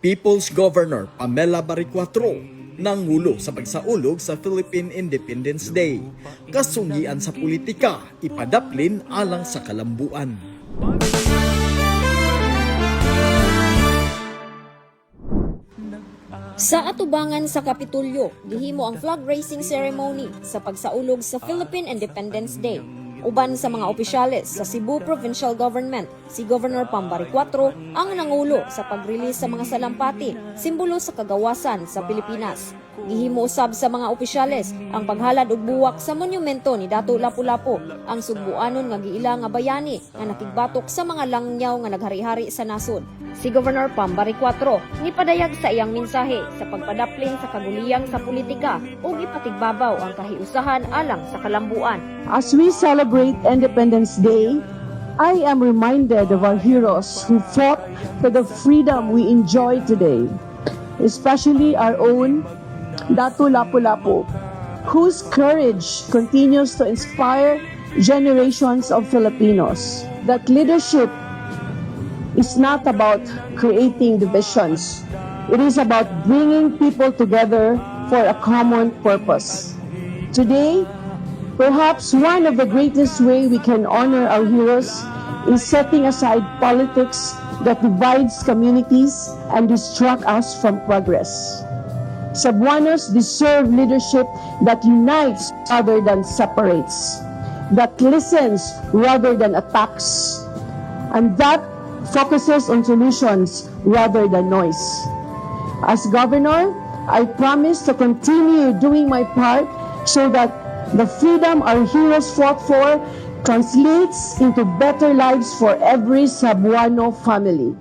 People's Governor Pamela Baricuatro nangulo sa pagsaulog sa Philippine Independence Day. Kasunggian sa politika, ipadaplin alang sa kalambuan. Sa atubangan sa Kapitulyo, gihimo ang flag raising ceremony sa pagsaulog sa Philippine Independence Day. Uban sa mga opisyales sa Cebu Provincial Government, si Governor Pam Baricuatro ang nangulo sa pag-release sa mga salampati, simbolo sa kagawasan sa Pilipinas. Gihimo usab sa mga opisyales ang paghalad og buwak sa monumento ni Datu Lapu-Lapu, ang sugbuanon nga giila nga bayani nga nakigbatok sa mga langyaw nga naghari-hari sa nasod. Si Governor Pam Baricuatro nipadayag sa iyang mensahe sa pagpadaplin sa kaguliyang sa politika ug ipatigbabaw ang kahiusahan alang sa kalambuan. As we celebrate Independence Day, I am reminded of our heroes who fought for the freedom we enjoy today, especially our own Datu Lapu-Lapu, whose courage continues to inspire generations of Filipinos. That leadership is not about creating divisions. It is about bringing people together for a common purpose. Today, perhaps one of the greatest way we can honor our heroes is setting aside politics that divides communities and distract us from progress. Cebuanos deserve leadership that unites rather than separates, that listens rather than attacks, and that focuses on solutions rather than noise. As governor, I promise to continue doing my part so that the freedom our heroes fought for translates into better lives for every Cebuano family.